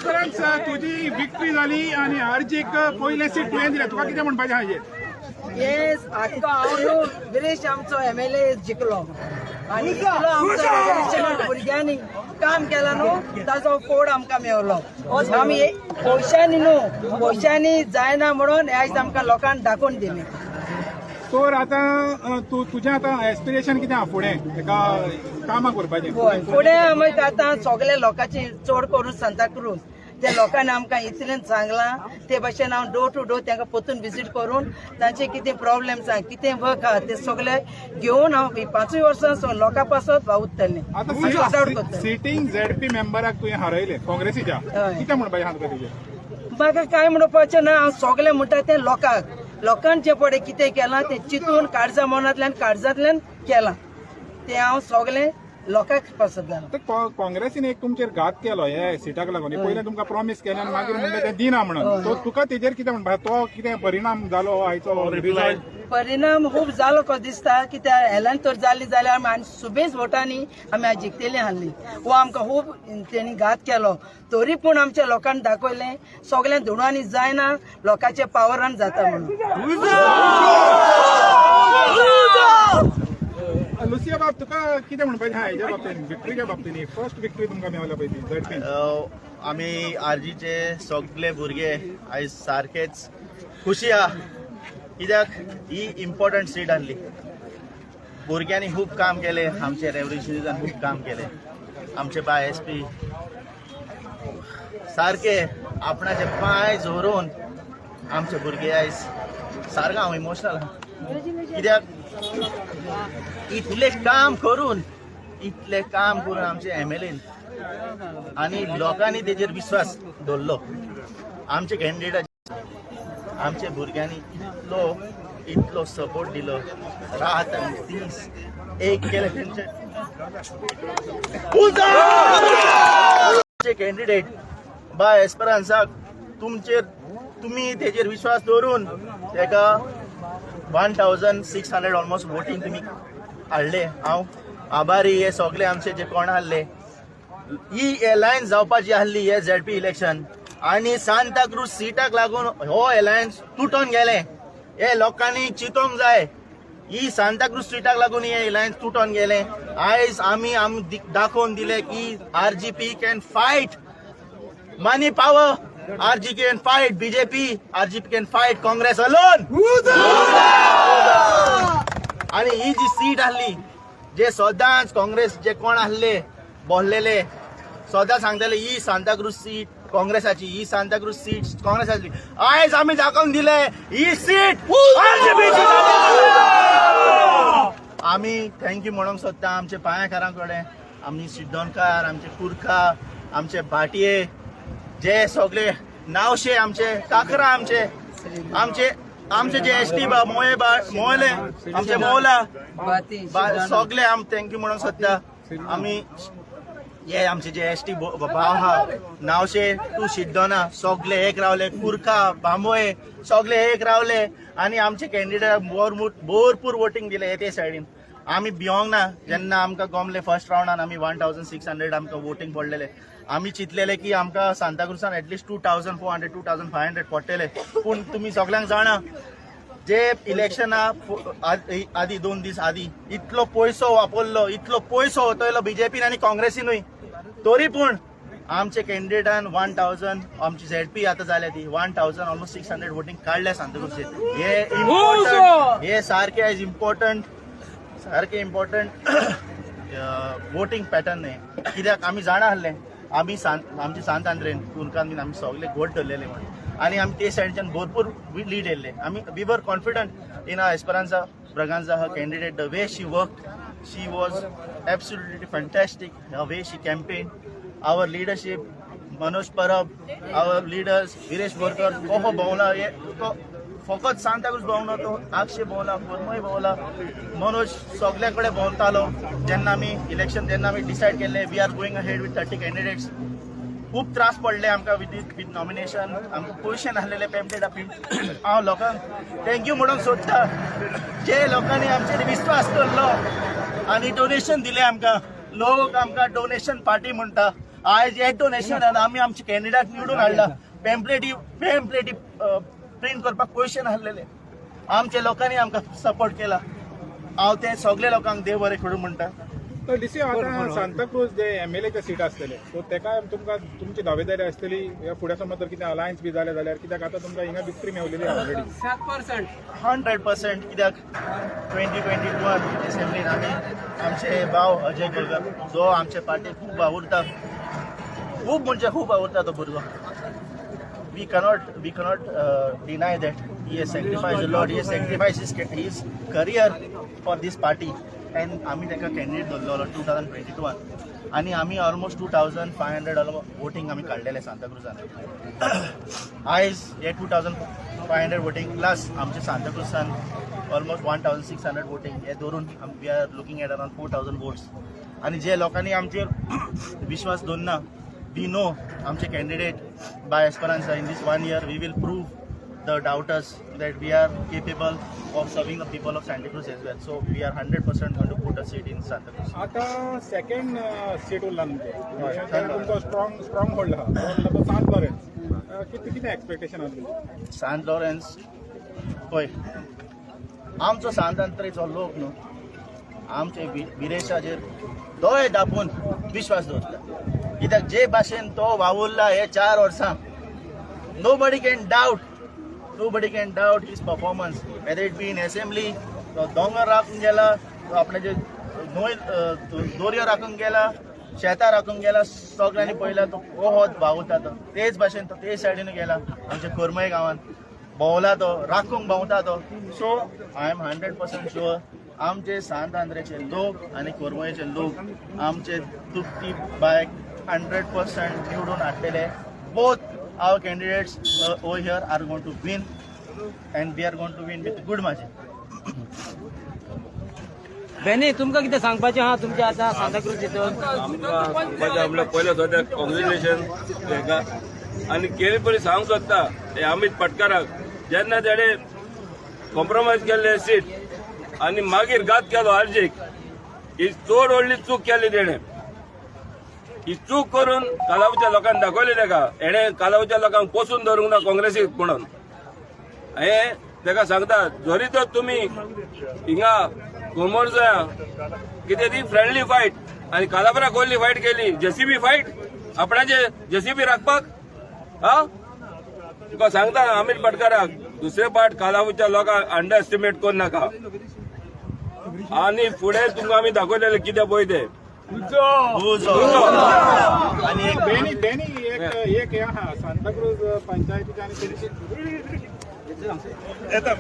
एस्पेरन्स, तुजी विक्ट्री जाली आनी आरजीक पयलें सीट तुवें दिलें. तुका कितें म्हणपाचें आहा हेजेर? येस, आख्खो हांव न्हू, विरेश आमचो एमएलए जिखलो आनी इतलो आमचो रेव्होल्युशन भुरग्यांनी काम केलां न्हू, ताजो फोड आमकां मेवलो. आमी पयशांनी न्हू, पयशांनी जायना म्हणून आयज आमकां लोकांक दाखोवन दिलें. तर आतां तूं तुजें आतां एस्पिरेशन कितें आहा फुडें तेका कामां करपाचें? हय, फुडें आमी आतां सगळे लोकांची, चड करून सांताक्रूज ते लोकांनी आमकां इतलें सांगलां, ते भशेन हांव डोर टू डोर तांकां परतून विजीट करून तांचे कितें प्रॉब्लेम्स आहा, कितें वर्क आहा, ते सगळे घेवन हांव ही पांचूय वर्सां लोकां पासत वावुरतलें, सॉर्ट आउट आतां करतलें. सिटींग झेडपी मेंबराक तुवें हरयलें काँग्रेसीच्या. हय. कितें म्हणपाचें आहा तुका तेजेर? म्हाका कांय म्हणपाचें ना. हांव सगळें म्हणटा तें लोकांक, लोकांक जें पळय कितें केलां तें चिंतून काळजा मनांतल्यान काळजांतल्यान केलां तें हांव सगळें लोकांक पासत जालां. ते काँग्रेसीन एक तुमचेर घात केलो हे सिटाक लागून. पयलें तुमकां प्रॉमीस केलें आनी मागीर म्हणलें तें दिना म्हणून. सो तुका तेजेर कितें म्हणपा, तो कितें परिणाम जालो आयचो रिजल्ट? परिणाम खूब जालो कसो दिसता, कित्याक एलान तर जाली जाल्यार आमी आनी सुबेज वोटांनी आमी आज जिखतली आहली. हो आमकां खूब तेणी घात केलो, तरी पूण आमच्या लोकांक दाखयलें सगळें दुडवांनी जायना, लोकांच्या पावरान जाता म्हणून. लुसिया बाब, तुका कितें म्हणपाचें आहा हेज्या बाबतीन, विक्ट्रीच्या बाबतीन? फर्स्ट विक्ट्री तुमकां मेवल्या पळय ती झेडपीन. आमी आरजीचे सगळे भुरगे आयज सारकेच खुशी आहा, कित्याक ही इम्पॉर्टंट सीट आहली. भुरग्यांनी खूब काम केलें, आमचे रेवल्युशनरीजान खूब काम केलें. आमचे बाय एसपी सारके आपणाचे पांय झोरून आमचे भुरगे आयज सारको, हांव इमोशनल आहा, कित्याक इतलें काम करून, इतलें काम करून आमचे एमएलएन आनी लोकांनी तेजेर विस्वास दवरलो आमचे कॅन्डिडेट. आमच्या भुरग्यांनी इतलो इतलो सपोर्ट दिलो, रात आनी दीस एक केले तेंचे. आमचे कॅन्डिडेट बाय एस्पेरान्साक तुमचेर, तुमी तेजेर विश्वास दवरून तेका 1600 almost voting तुमी हाडले. हांव आभारी हे सगळे आमचे जे कोण आहले. ही अलायन्स जावपाची आहली हे झेडपी इलेक्शन आनी सांताक्रूज सिटाक लागून हो अलायन्स तुटोन गेले. हे लोकांनी चिंतोंक जाय, ही सांताक्रूज सिटाक लागून हे अलायन्स तुटोन गेले. आयज आमी आमी दाखोवन दिले की RGP can fight money power, RG can fight BJP, RGP can fight Congress alone. आणि ही जी सीट आहली, जे सदांच काँग्रेस जे कोण आहले बोल्लेले, सदां सांगताले ही सांताक्रूज सीट काँग्रेसाची, ही सांताक्रूज सीट काँग्रेसाची. आयज आमी दाखोवन दिले, ही सीट आरजीपीची. आमी thank you म्हणूंक सोदता आमचे पांयाकारां कडेन, आमी शिड्डोणकार, आमचे कुरखा, आमचे भाटये, जे सगळे नावशे, आमचे काकरा, आमचे आमचे आमचे जे एसटी बा मोये बा मोयले, आमचे मोला बाती. सगळे आम thank you म्हणूंक सोदता आमी. हे आमचे जे एसटी भाव आहा, नावशे टू शिड्डोना सगळे एक रावले, कुरखा, बांबोये सगळे एक रावले आनी आमचे कॅन्डिडेट भरपूर वोटींग दिले ते सायडीन. आमी भियोंक ना. जेन्ना आमकां गोमले फर्स्ट रावंडान आमी 1600 आमकां वोटींग पडलेले, आमी चिंतलेले की आमकां सांताक्रुजान at least 2400, 2500 पडटले. पूण तुमी सगळ्यांक जाणा, जे इलेक्शना आदी, 2 दीस आदी इतलो पयसो वापरलो, इतलो पयसो वतयलो बीजेपीन आनी काँग्रेसीनूय, तरी पूण आमचे कॅन्डिडेटान 1000, आमची झेडपी आतां जाल्या ती 1000 almost 600 voting काडल्या सांताक्रुजचे. हे इम्पॉर्टंट, हे सारके आयज इम्पॉर्टंट, सारके इम्पॉर्टंट वोटींग पॅटर्न न्ही, कित्याक आमी जाणा आहले, आमी सांत आमचे सांत आंद्रेन कुरकान बीन आमी सगळे घोट धरलेले म्हणून आनी आमी ते सायडच्यान भरपूर लीड येयल्ले. आमी we were confident in our Esperanza Braganza, her candidate. The way she work, she was absolutely fantastic, the way she campaign. Our leadership, Manoj Parab, our leaders, Viresh Borkar कोहो भोंवला, हे तो फकत सांताक्रूज भोंवना, तो आगशे भोंवला, करमय भोंवला. मनोज सगल्या कडेन भोंवतालो. जेन्ना आमी इलेक्शन, जेन्ना आमी डिसायड केल्लें we are going ahead with 30 candidates, खूब त्रास पडले आमकां विथ विथ नॉमिनेशन. आमकां पयशे नासलेले, पेम्पलेट. हांव लोकांक thank you म्हणूंक सोदता, जे लोकांनी आमचेर विस्वास दवरलो आनी डोनेशन दिलें आमकां. लोक आमकां डोनेशन पार्टी म्हणटा. आयज हे डोनेशन आमी आमचे कॅन्डिडेट निवडून हाडला. पेम्पलेटी पेम्पलेटी प्रिंट करपाक पयशे नासलेले. आमच्या लोकांनी आमकां सपोर्ट केला. हांव ते सगळे लोकांक देव बरें करूं म्हणटा. तर डीसी, आतां सांताक्रूज जे एमएलएचे सीट आसतले, सो तेका तुमकां तुमची दावेदारी आसतली ह्या फुडें समज जर कितें अलायन्स बी जालें जाल्यार? कित्याक आतां तुमकां हिंगा विक्ट्री मेवलेली ऑलरेडी. 100%. कित्याक 2021 असेंब्लीन आमी आमचे भाव अजय गोलकर, जो आमचे पार्टी खूब वावुरता, खूब म्हणजे खूब वावुरता तो भुरगो. We cannot deny that he has sacrificed a lot. He has sacrificed his career for this party and आमी ताका कॅन्डिडेट दवरलेलो 2022 आनी आमी almost 2500 voting आमी काडलेले सांताक्रुजान. आयज हे 2500 voting plus आमचे सांताक्रुजान almost 1600 voting हे धरून we are looking at around 4000 votes. आनी जे लोकांनी आमचेर विश्वास दवरना, we know आमचे candidate by Esperanza, in this one year we will prove the doubters that we are capable of serving the people of Santa Cruz as well. So we are 100% going to put a seat in Santa Cruz. आतां second seat उरला तुमचें. हय. तुमचो strong strong hold आहा, तो म्हणटा तो सांत लॉरेन्स. कितें कितें एक्सपेक्टेशन आहा तुमचें? सांत लॉरेन्स पळय, आमचो सांत आंद्रेचो लोक न्हू आमचे विरेशाचेर दोळे दापून विश्वास दवरता, कित्याक जे भाशेन तो वावुरला हे 4 वर्सां, nobody can doubt, nobody can doubt his performance, whether it be in assembly. तो दोंगर राखूंक गेला, तो आपणाचे न्हंय दोरयो राखूंक गेला, शेतां राखूंक गेला. सगळ्यांनी पळयला तो कोहोत वावुरता तो. तेच भाशेन तो ते सायडीन गेला, आमच्या करमय गांवांत भोंवला तो, राखूंक भोंवता तो. So I am 100% sure, आमचे सांत आंद्रेचे लोक आनी करमयचे लोक आमचे तृप्ती बायक 100% निवडून हाडटले. Both our candidates over here are going to win and we are going to win with good margin. Benny, तुमकां कितें सांगपाचें आहा तुमच्या आतां सांताक्रूज हितून? आमकां सांगपाचें म्हणल्यार पयलें सद्या कॉंग्रेच्युलेशन ताका आनी केली पयलीं सांगूंक सोदता हे अमीत पाटकाराक, जेन्ना तेणे कॉम्प्रोमायज केल्ले सीट आनी मागीर घात केलो आरजीक, ही चड व्हडली चूक केली तेणे. ही चूक करून कालावच्या लोकांक दाखयली ताका, हेणे कालावच्या लोकांक पोसून धरूंक ना काँग्रेसीक म्हणून. हे ताका सांगता, जरी तर तुमी हिंगा कुरमोरजा कितें ती फ्रेंडली फायट आनी कालाबरा कोल्ली फायट केली, जेसीबी फायट, आपणाचे जेसीबी राखपाक. हा, तुका सांगता अमीत पाटकाराक, दुसरे पाट कालावच्या लोकांक अंडर एस्टिमेट करू नाका आनी फुडें तुमकां आमी दाखयलेले कितें पळय तें. उजो आनी एक बेनी, बेनी, एक एक हे आहा सांताक्रूज पंचायतीचे आनी तेंची येता.